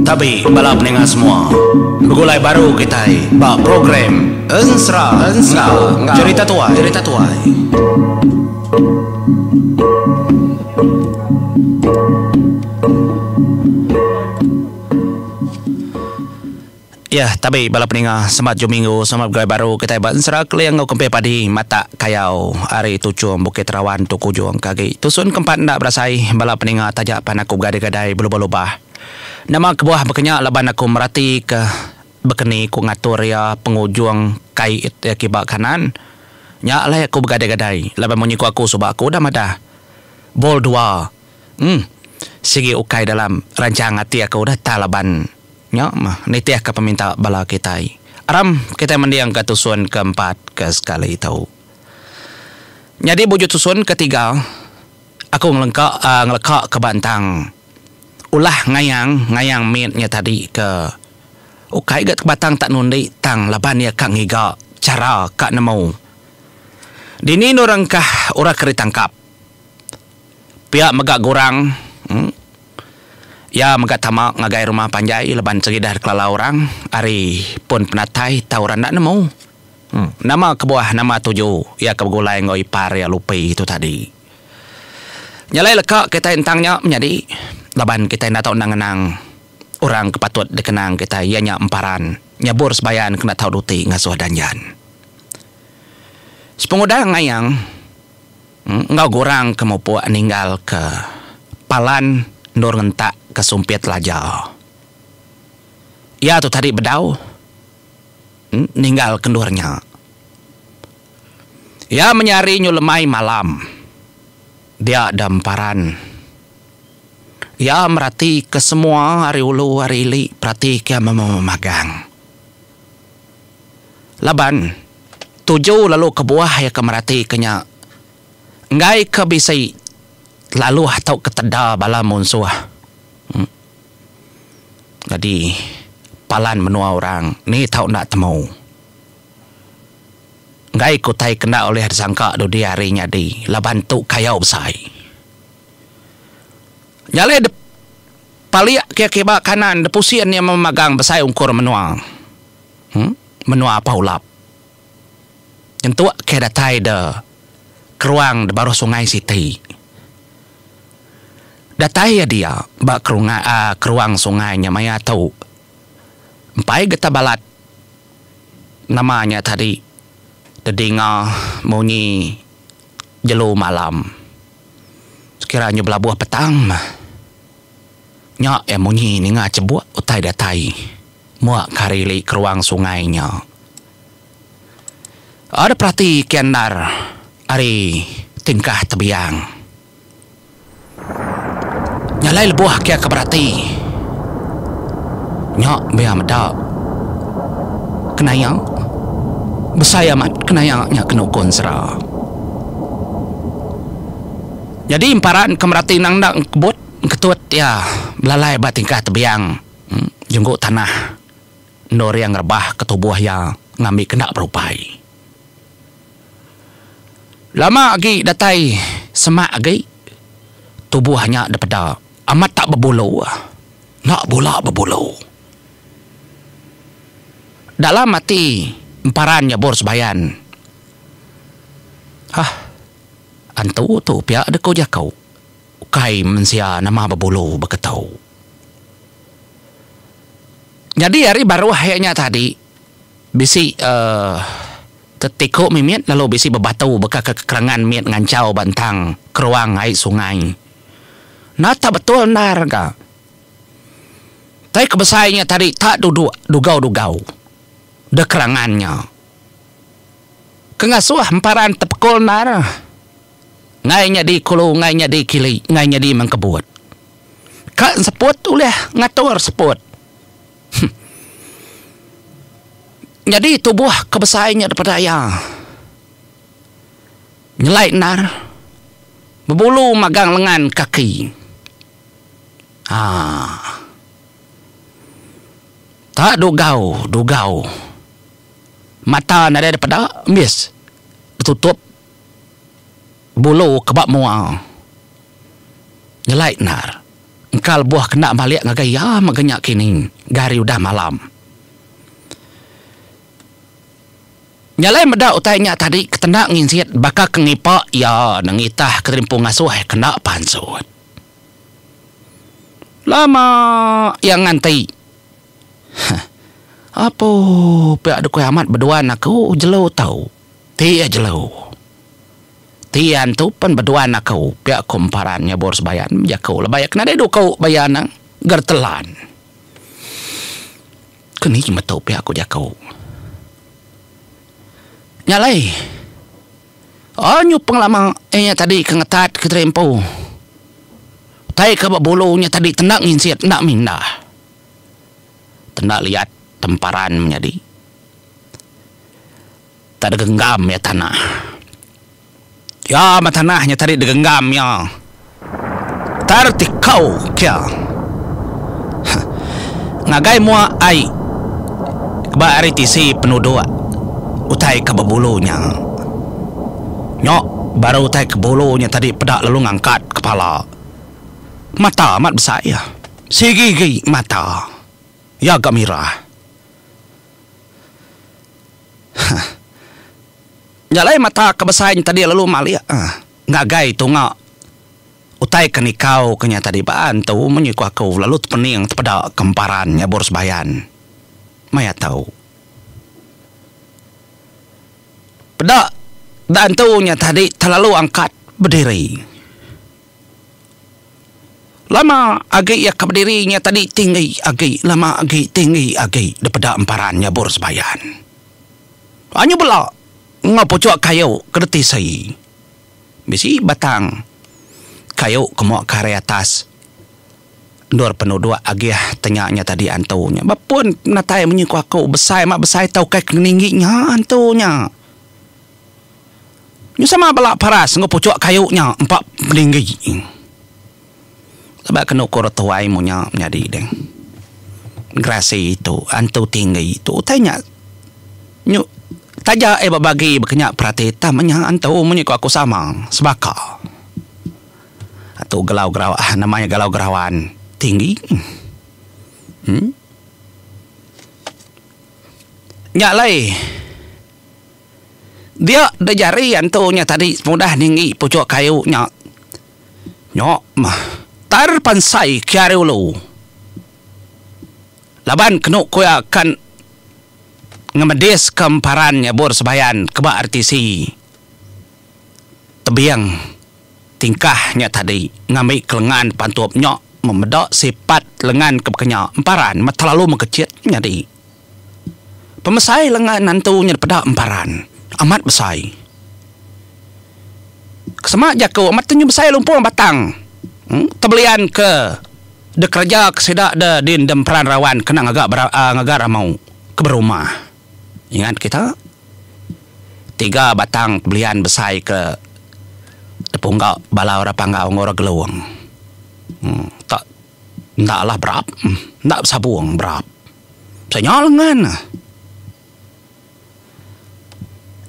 Tabi bala peninga semua. Begulai baru kitai ba program Ensera enggau Jerita Tuai. Jerita Tuai. Ya, tabi bala peninga selamat jum minggu, selamat begulai baru kitai ba Ensera Keling enggau Kempih Padi Matak Kayau ari Tuchung Bukit Rawan tu kujung ke agi. Tusun ke empat enda berasai bala peninga taja pan aku begadai-gadai belubah-lubah. Nama kebuah baka nya laban aku merati ke bekeni ku ngatur iya pengujung kait iya kiba kanan. Nya alai aku begadai-gadai laban munyi ku aku suba aku udah madah vol dua. Em sigi ukai dalam rancang ati aku udah tang laban Nya mah nitihka peminta bala kitai. Aram kitai mendingka tusun ke empat ke sekali tu. Nyadi bujut tusun ke tiga, aku ngelengka ngeleka ke ba entang ulah ngayang ngayang mit nya tadi ke ukai ga batang tak nundi tang laban iya ka ngiga chara ka nemu dini endur engkah orang ke ditangkap. Pia mega gurang iya mega tama ngagai rumah panjai laban segi dah dikelala orang ari pun penatai tau orang enda nemu nama kebuah nama tuju iya ke begulai enggau ipar iya Lupi tu tadi. Nya alai leka kitai entang nya menyadi laban kitai enda tau enda ngenang orang ke patut dikenang kitai iya nya Emparan nyabur sebayan kena tau duti ngasuh danjan. Sepengudah ngayang. Enggau gurang ke mupuk ninggal ke palan endur ngentak ke sumpit laja. Iya tu tadi bedau ninggal ke endur nya. Iya menyari nyu lemai malam dia da emparan. Iya merati ke semua ari ulu ari ili perati ke memagang. Laban, tuju lalu kebuah iya ke meratika nya enggai ke bisi laluh tauka teda bala munsuh. Nyadi palan menua orang ni tau enda temu. Enggai ke utai ke enda ulih disangka dudi hari nyadi laban tu kayau besai. Nya alai palik ke kiba kanan depusin iya memagang besai ungkur menua. Menua Apah Ulap. Nyentuk ke datai de keruang de baruh sungai siti. Datai iya dia ba kerungai aaa keruang sungai nya maya tu empai getah balat nama nya tadi dedinga munyi jelu malam. Sekira nyu belabuh petang mah nya iya munyi ninga chebuk utai datai. Mua ke hari ili keruang sungai nya. Ada perati ke endar ari tingkah tebiang. Nya alai lebuh ke ke berati nya mia meda kenaya besai amat kenaya nya kenu kun sera. Nyadi emparan ke merati nang enda kebut ketut iya belalai ba tingkah tebiang. Jenggu tanah endur iya ngerebah ke tubuh iya ngambi kena berupai. Lama agi datai semak agi tubuh nya dipeda amat tak bebulu enda bula bebulu. Dalam ati emparan nyebur sebayan hah antu tu pia deka jaku ukai mensia nama bebulu beketu. Nyadi ari baruh iya nya tadi bisi uhh tetiku mimit lalu bisi bebatu baka ke kerangan mit nganchau ba entang keruang ai sungai. Enda tak betul endar ga. Tai ke besai nya tadi tak duduk dugau-dugau de kerangan nya. Ke ngasuh emparan tepekul endar. Enggai nyadi kulu enggai nyadi kili enggai nyadi mengkebut. Ka enseput ulih ngatur seput. Huh. Nyadi tubuh ke besai nya daripada iya. Nyelai endar. Bebulu magang lengan kaki. Haa. Tak dugau dugau. Mata nadai daripada ambis betutup bulu ke ba mua. Nyelai endar. Engka lebuh kena malik ngagai iya mega nya kini ga hari udah malam. Nya alai meda utai nya tadi ketenda nginsit baka ke ngipa iya nengitah ke terimpu ngasuh kena pansut. Lama iya nganti. Heh. Apo pia dukui amat beduan aku jelu tau. Ti iya jelu. Ti antu pen beduan aku pia ku emparan nyabur sebayan bejaku lebai iya ke nadai duku ba iya nang gertelan. Ke ni metu pia ku jaku. Nya alai anyu pengelama iya tadi ke ngetat ke diri empu. Utai ke ba bulu nya tadi tenda nginsit enda mindah. Tenda liat temparan menyadi. Tak digenggam iya tanah. Ya meh tanah nya tadi digenggam iya. Tar tikau kia. Ngagai mua ai ba ari tisi penuduk utai ke bebulu nya. Nyok baru utai ke bulu nya tadi peda lalu ngangkat kepala. Mata amat besai iya. Sigi gi mata iya ga mirah. Hah. Nya alai mata ke besai nya tadi lalu malik ngagai tunga utai ke nikau ke nya tadi ba antu munyi ku aku lalu tepening tepeda ke emparan nyabur sebayan maya tau. Peda da antu nya tadi telalu angkat bediri. Lama agi iya ke bediri nya tadi tinggi agi lama agi tinggi agi dipeda emparan nyabur sebayan. Anyu bela enggau puchuk kayu ke ditisi. Bisi batang kayu ke mua ke ari atas endur penuduk agih tenya nya tadi antu nya. Ba pun penatai munyi ku aku besai amat besai tauka ke ninggi nya antu nya. Nyu sama bala paras enggau puchuk kayu nya empa peninggi. Laban kenu ku tuai munya menyadi deh. Gerasi tu, antu tinggi tu utai nya nyu taja iya bebagi baka nya perati tang menya antu munyi ku aku sama sebaka. Tu gelau gerau nama iya galau gerawan tinggi. Uhh. Nya alai. Dia da jari antu nya tadi semudah ninggi puchuk kayu nya. Nya mah tar pansai ke ari ulu. Laban kenu ku iya kan ngemedis ke emparan nyabur sebayan ke ba RTC tebing tingkah nya tadi ngambi ke lengan pantup nya meda sipat lengan ke baka nya emparan meh terlalu mekechit nyadi. Pemesai lengan antu nya dipeda emparan amat besai. Sema jaku amat tenyu besai lumpung batang tebelian ke dikereja ke sida de din de emperan rawan kena ngaga ngaga ramu ke berumah. Ingat kita tiga batang tebelian besai ke dipungga bala orang Panggau enggau orang Gelong. Tak enda alah berap enda besabung berap. Senya lengan.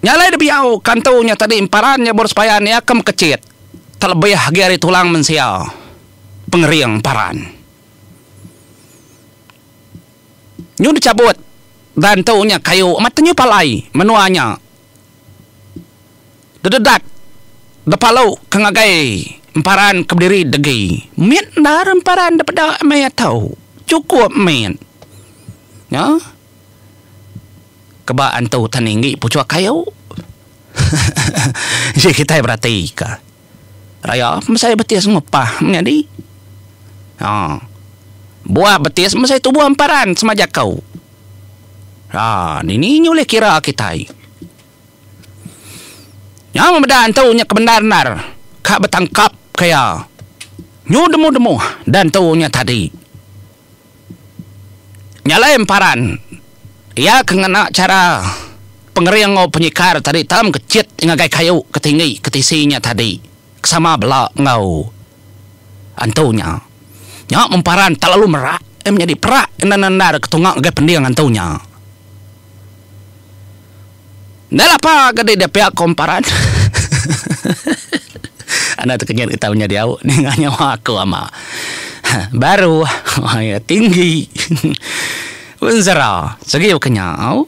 Nya alai dibiau kantu nya tadi emparan nya baru sepayan iya ke mekechit telebih agi ari tulang mensia pengering emparan. Nyu dichabut dan tu nya kayu amat tenyu palai menua nya. Dededat bepalu ke ngagai emparan ke bediri degi. Mit endar emparan da peda maya tau. Chukup mit. Nya. Keba antu tan ninggi puchuk kayu. Ji kitai berati ka. Raya mesai betis ngupah menyadi. Ha. Buah betis mesai tubuh emparan sema jaku. Ha, dini nya ulih kira kitai. Nya meda antu nya ke bendar endar ka betangkap ka iya. Nyu demu-demuh da antu nya tadi. Nya alai emparan iya ke ngena chara pengering enggau penyikar tadi tam kechit ngagai kayu ke tinggi ke tisi nya tadi ke sama bela enggau antu nya. Nya emparan tak lalu merak menyadi perak enda endar ke tunga ngagai pending antu nya. Enda lapa ga deh pia ko emparan. Enda tekenyit kita menyadi au ninga nyawa aku ama. Baru iya tinggi. Ensera segi baka nya au.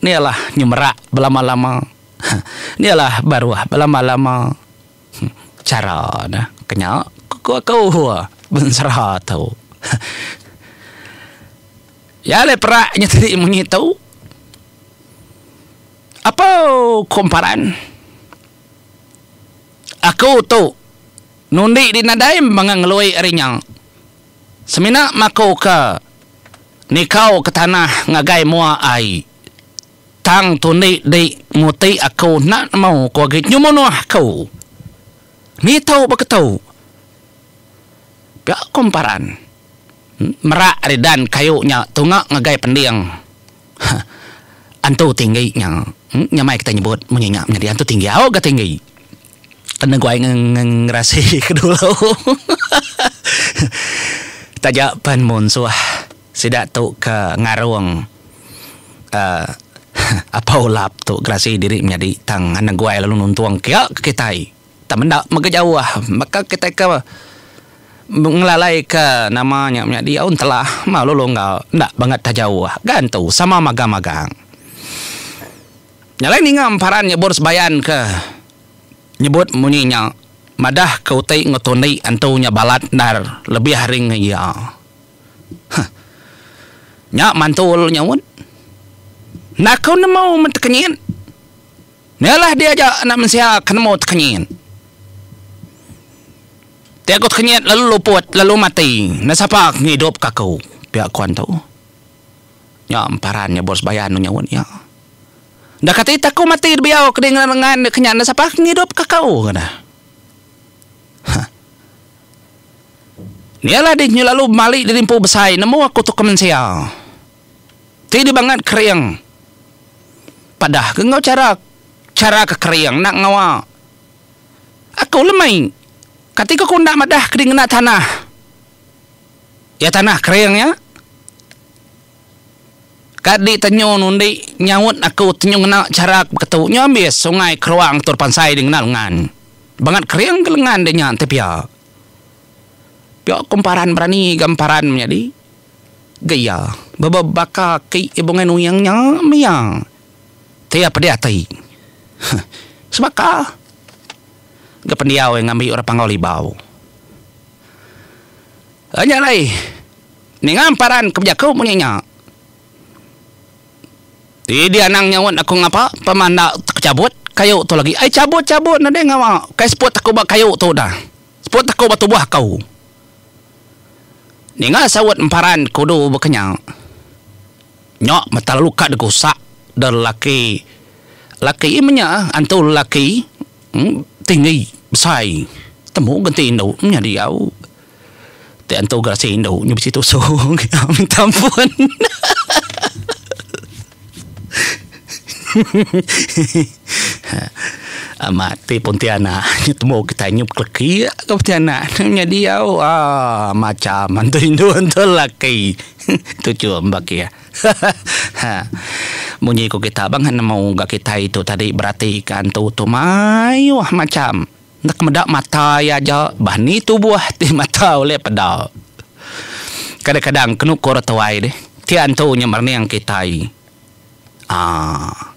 Ni alah nyemerak belama-lama. Ni alah baruh belama-lama. Chara ne ke nya ku aku bensera tu. Iya alai perak nya tadi munyi tu. Apo ku Emparan. Aku tu nundi di nadai mega ngelui ari nya. Semina maku ke nikau ke tanah ngagai mua ai. Tang tundi di muti aku enda nemu ku agi nyu munuh aku. Ni tau beketu. Pia ku Emparan. Merak ari dan kayu nya tunga ngagai pending. Antu tinggi nya. Nyamai kitai nyebut munyi nya menyadi antu tinggi au ga tinggi. Kena guai ngerasi ke dulu. Taja pen munsuh sida tu ke ngarung uhh apa ulap tu gerasi diri menyadi tang anang guai lalu nuntung kia ke kitai. Tang menda mega jauh baka kitai ke ngelalai ke nama nya menyadi au entelah mah lalu enggau enda bangat tah jauh ga entu sama magang-magang. Nya alai ninga emparan nyebut sebayan ke nyebut munyi nya madah ke utai enggau tundi antu nya balat endar lebih ari iya. Huh. Nya mantul nyaut. Enda aku nemu men tekenyit. Nya lah dia aja anak mensia ke nemu tekenyit. Ti aku tekenyit lalu luput lalu mati. Enda sapa ke ngidup ka aku, pia ku antu. Nya emparan nya bos bayan nyaut iya. Enda kati aku mati dibiau ke di ngelengan ke nya enda sapa ke ngidup ka aku ke dah. Huh. Nya lah dih nyu lalu bemali diri empu besai nemu aku tu ke mensia. Ti dibangat kering. Padah ke enggau chara chara ke kering enda ngawa. Aku lemai. Kati ko ku enda madah ke di ngena tanah. Ya tanah kering nya. Ka di tenyu nundi nyaut aku tenyu ngena chara ke beketu nyu ambis sungai keruang tur pansai di ngena lengan. Bangat kering ke lengan di nya enti pia. Pia ko emparan berani ga emparan menyadi ga iya beba baka aki bungai nuing nya meh iya. Ti iya pedih ati. Huh sebaka ga pendiau iya ngambi orang Panggau Libau. Nya alai ninga emparan ke bejaku munyi nya. Idi anang nyaut aku ngapa pama enda tekechabut kayu tu lagi. Ai chabut chabut nadai ngawa kai seput aku ba kayu tu dah. Seput aku ba tubuh aku. Ninga saut emparan kudu baka nya. Nya mata lalu ka digusak da lelaki. Laki menya antu lelaki tinggi besai temu genti indu nyadi au. Ti antu ga si indu nya bisi tusu minta ampun. Amat ti pontianak nya temu kitai nyup keleki ka pontianak nyadi au aaa macam antu indu antu laki tuchum ba kieh hahaha munyi ku kita bang nemu ga kitai tu tadi berati ka antu tu mayuh macam. Enda ke meda mata iya aja, bah ni tubuh ti mata ulih peda. Kadang-kadang kenu ku orang tuai deh, ti antu nya merening kitai. Aaa.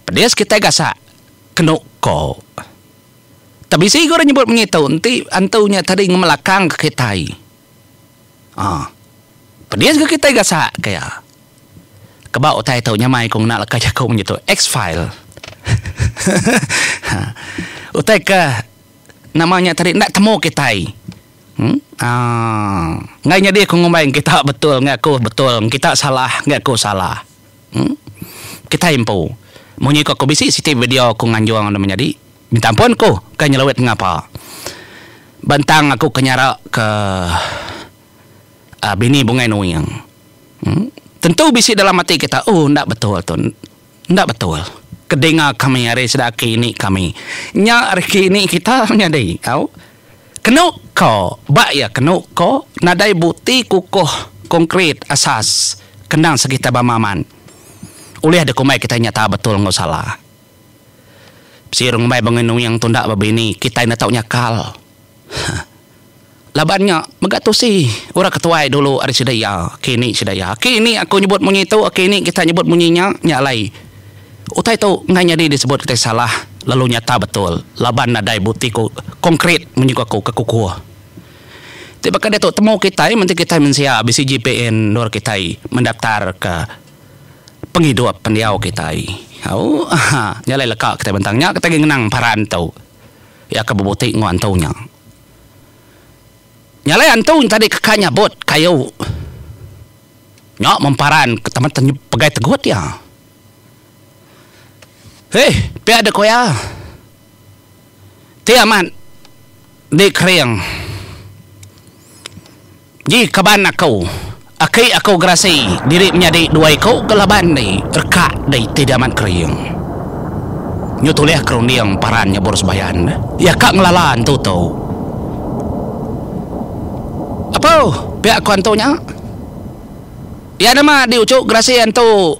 Pedis kitai gasak kenu ko. Tang bisi ga orang nyebut munyi tu enti antu nya tadi ngemelakang ke kitai. Aaa. Pedis ga kitai gasak ke iya. Keba utai tu nyamai ku ngena leka jaku munyi tu X-file. Utai ke nama nya tadi enda temu kitai. Aaa enggai nyadi aku ngumbai kita betul enggai aku betul kita salah enggai aku salah. Kitai empu munyi ku aku bisi siti video aku nganjung anu menyadi minta ampun ku kai nyelewit ngapa. Bentang aku ke nyara ke bini Bungai Nuing. Tentu bisi dalam ati kita, Oh, enda betul tu. Enda betul. Kedinga kami ari sida aki ini kami. Nya ari aki ini kita menyadi. Au. Kenu ko, ba iya kenu ko, nadai bukti kukuh konkrit asas kendang segi kita ba Maman. Ulih dikumbai kitai nyata betul enggau salah. Bisi orang ngumbai Bangai Nuing tu enda bebini, kitai enda tau nyakal. Laban nya mega tusi orang ke tuai dulu ari sida iya, kini sida iya. Kini aku nyebut munyi tu, kini kita nyebut munyi nya, nya alai utai tu enggai nyadi disebut kitai salah lalu nyata betul laban nadai bukti konkrit munyi ku aku ke kukuh. Ti baka diatu temu kitai menti kitai mensia bisi JPN endur kitai mendaftarka pengidup pendiau kitai. Au nya alai leka kitai bentang nya kitai ngenang paran tu iya ke bebuti enggau antu nya. Nya alai antu nya tadi ke ka nyabut kayu nya memparan ke taman pegai tegut iya. Heh pia deh ku iya. Ti amat di kering. Ji kaban aku, aki aku gerasi diri menyadi dua iku ke laban di rekak di ti diamat kering. Nyu tulih ke runding paran nyebur sebayan iya ka ngelala antu tu. Apo pia ku antu nya. Iya nama di uchu gerasi antu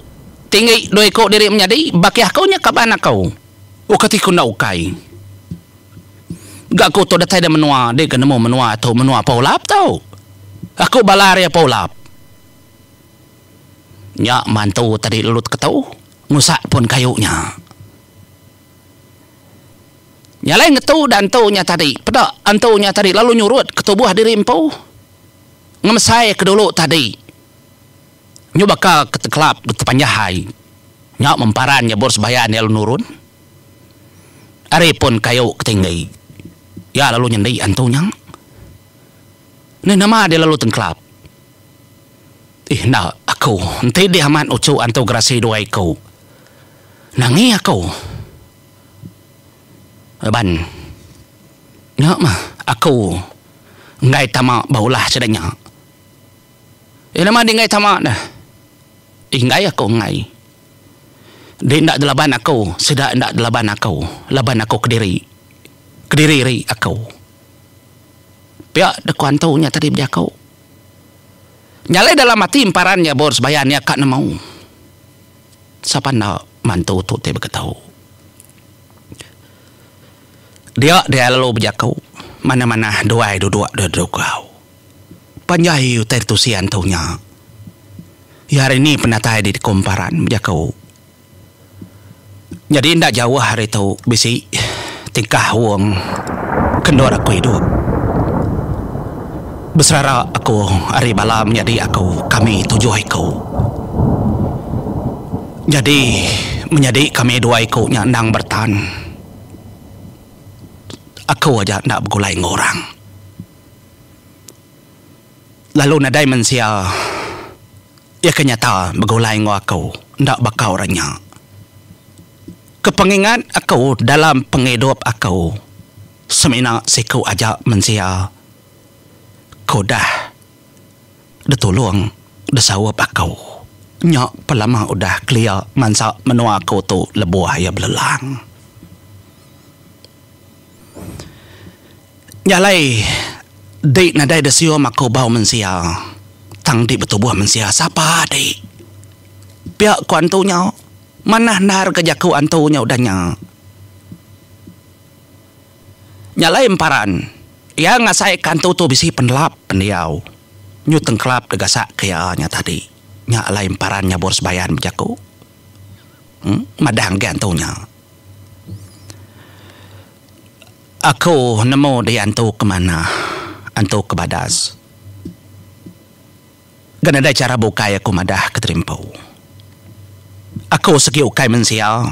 tinggi dua iku diri menyadi bakih aku nya kaban aku. Ukai ti ku enda ukai. Ga aku tu datai da menua dei ga nemu menua tu menua Apai Ulap tu. Aku bala ari Apai Ulap. Nya mantu tadi lalu teketu ngusak pun kayu nya. Nya alai ngetu da antu nya tadi peda antu nya tadi lalu nyurut ke tubuh diri empu ngemesai ke dulu tadi. Nyu baka ke tekelap tepanjah ai. Nya memparan nyebur sebayan iya lalu nurun. Ari pun kayu ke tinggi, iya lalu nyendi antu nya. Neh nama dia lalu tengkelap. Ih enda aku enti dih amat uchu antu gerasi dua iku. Nangi aku. Laban nya mah aku enggai tama ba ulah sida nya. Ih nama dih enggai tama deh. Ih enggai aku enggai. Dih enda delaban aku, sida enda delaban aku, laban aku kediri. Kediri ri aku. Pia deh ku antu nya tadi bejaku. Nya alai dalam ati emparan nya bor sebayan iya ka nemu. Sapa enda mantu tu ti beketu. Dia dia lalu bejaku manah-manah duai duduk dedugau. Panjai utai ditusi antu nya. Iya hari ni penatai di Komparan bejaku. Nyadi enda jauh ari tu bisi tingkah wong ke endur aku idup. Beserara aku ari bala menyadi aku kami tujuh iku. Nyadi menyadi kami dua iku nya endang beretan. Aku aja enda begulai enggau orang. Lalu nadai mensia iya ke nyata begulai enggau aku enda baka orang nya. Ke pengingat aku dalam pengidup aku semina siku aja mensia ke udah ditulung disaup aku nya pelama udah kelia mansa menua aku tu lebuh iya belelang. Nya alai di nadai da sium aku bau mensia tang di betubuh mensia sapa di. Pia ku antu nya manah endar ga jaku antu nya udah nya. Nya alai emparan iya ngasai ka antu tu bisi penelap pendiau nyu tengkelap da gasak ke iya nya tadi. Nya alai emparan nyabur sebayan bejaku madah ngagai antu nya. Aku nemu di antu ke manah, antu ke badas. Ga nadai chara bukai aku madah ke terimpu. Aku segi ukai mensia,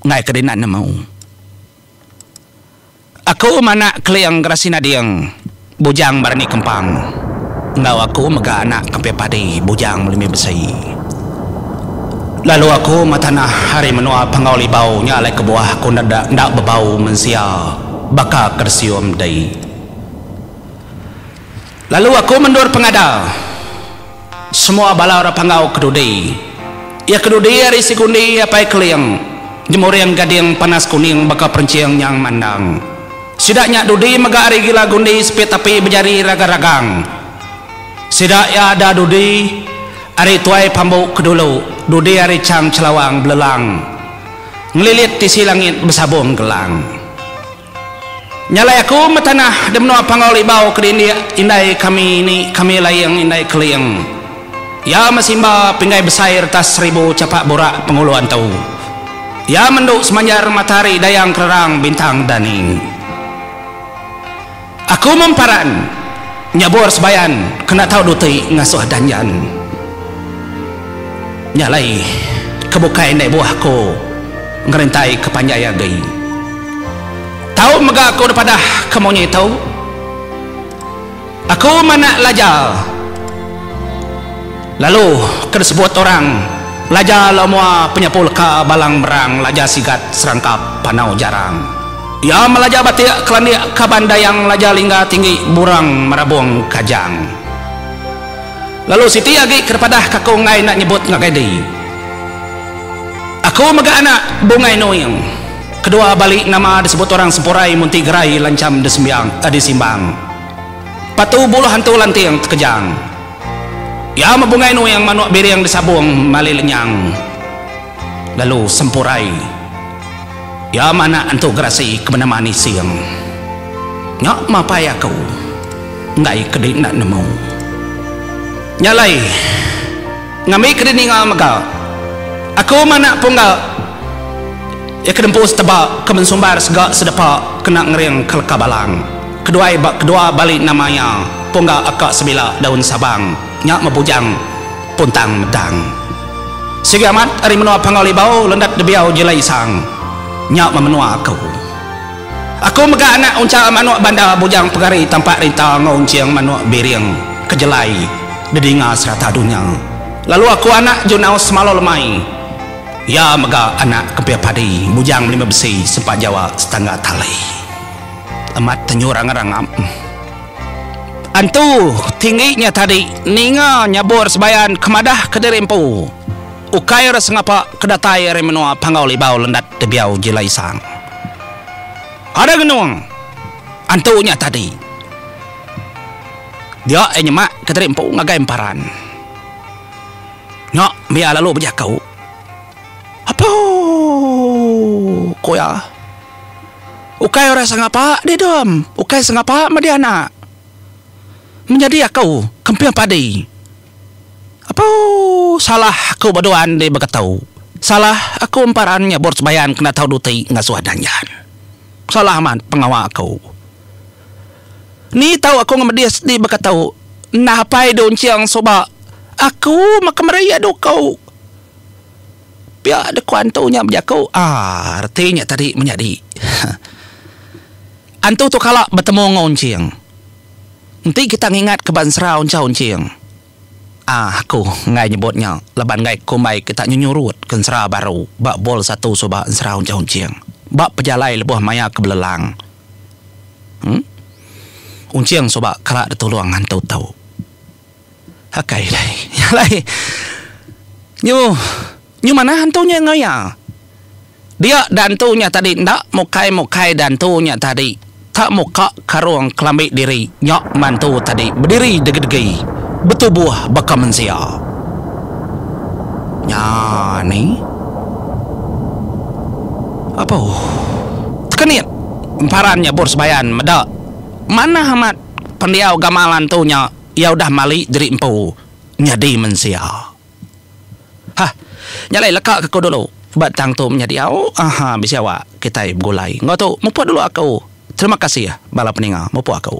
enggai ke dina nemu. Aku manak Keling Gerasi Nading, Bujang Berani Kempang, enggau aku mega anak Kemping Padi, Bujang Melimi Besi. Lalu aku ma tanah ari menua Panggau Libau nya alai kebuah aku enda enda bebau mensia baka ke desium dei. Lalu aku mendur pengada semua bala orang Panggau ke dudi. Iya ke dudi ari Sigundi apai Keling, Jemuring Gading Panas Kuning baka perenching nyang mandang. Sida nya dudi mega ari Gila Gundi Sepit Api Bejari Ragang-ragang. Sida iya ada dudi ari Tuai Pambu ke dulu, dudi ari Chang Chelawang Belelang. Ngelilit tisi langit besabung gelang. Nya alai aku metanah di menua Panggau Libau ke dindik indai kami ini kami Laing indai Keling. Iya mesimba pinggai besai retas seribu chapak burak pengulu antu. Iya mendu semanjar matahari dayang kererang bintang dani. Aku memparan nyabur sebayan kena tau duti ngasuh danjan. Nya alai ke bukai indai buah aku ngerintai ke panjai agi. Tau mega aku dipadah ke munyi tu. Aku manak Laja lalu ke disebut orang Laja Lamua Penyapu Leka Balang Merang Laja Sigat Serangkap Panau Jarang. Iya melaja batik kelandik kaban Dayang Laja Lingga Tinggi Burang Merabung Kajang. Lalu siti agi ke dipadah ka aku enggai enda nyebut ngagai di. Aku mega anak Bungai Nuing. Kedua bali nama disebut orang Sempurai Munti Gerai Lancham Disembiang Disimbang. Patu buluh antu lanting tekejang. Iya mebungai nuing manuk biring disabung mali lenyang. Lalu Sempurai. Iya manak antu gerasi ke benama Nising. Nya mapai aku. Enggai ke di enda nemu. Nya alai ngambi ke dininga mega. Aku manak pungga iya ke dempu seteba ke mensumbar sega sedepa kena ngering ke leka balang. Keduai ba kedua bali nama iya pungga aka sebila daun sabang nya mebujang puntang medang. Sigi amat ari menua Panggau Libau lendat debiau jelai isang nya memenua aku. Aku mega anak uncha manuk banda bujang pegari tampak rinta enggau unching manuk biring ke jelai didinga serata dunya. Lalu aku anak Junau Semalo Lemai. Iya mega anak Kempia Padi bujang melima besi sempat jawa setangga tali. Amat tenyu rangap-rangap. Antu tinggi nya tadi ninga nyabur sebayan ke madah ke diri empu. Ukai orang sengapa ke datai ari menua Panggau Libau Lendat Tebiau Jila Isang. Ada ngenung antu nya tadi. Dia iya nyemak ke diri empu ngagai emparan. Nya mia lalu bejaku. Apu! Ku iya. Ukai orang sengapa dih dom, ukai sengapa meh dih anak. Menyadi aku kemping padi. Apu salah aku beduan dih beketu. Salah aku emparan nyabur sebayan kena tau duti ngasuh danjan. Salah amat pengawa aku. Ni tau aku ngemedis dih beketu. Enda apai dih unching suba aku meh ke meri iya duku. Pia dek ku antu nya bejaku. Aaa reti nya tadi menyadi. Antu tu kala betemu enggau Unching. Enti kita ngingat ke ba ensera Uncha Unching. Aaa aku enggai nyebut nya laban enggai kumbai kita nyenyurut ke ensera baru ba vol satu suba ensera Uncha Unching ba pejalai lebuh maya ke belelang. Em. Unching suba kala ditulung antu tu. Akai dai. Nya alai nyu nyu manah antu nya enggau iya. Dia da antu nya tadi enda mukai mukai da antu nya tadi tak muka karung kelambi diri nya mantu tadi bediri degi degi betubuh baka mensia. Nya ni. Apo tekenit emparan nya bur sebayan meda manah amat pendiau gamal antu nya. Iya udah mali diri empu nyadi mensia. Hah. Nya alai leka ke aku dulu ba tang tu menyadi au aha bisi awak kitai begulai enggau tu mupuk dulu aku. Terima kasih bala peninga mupuk aku.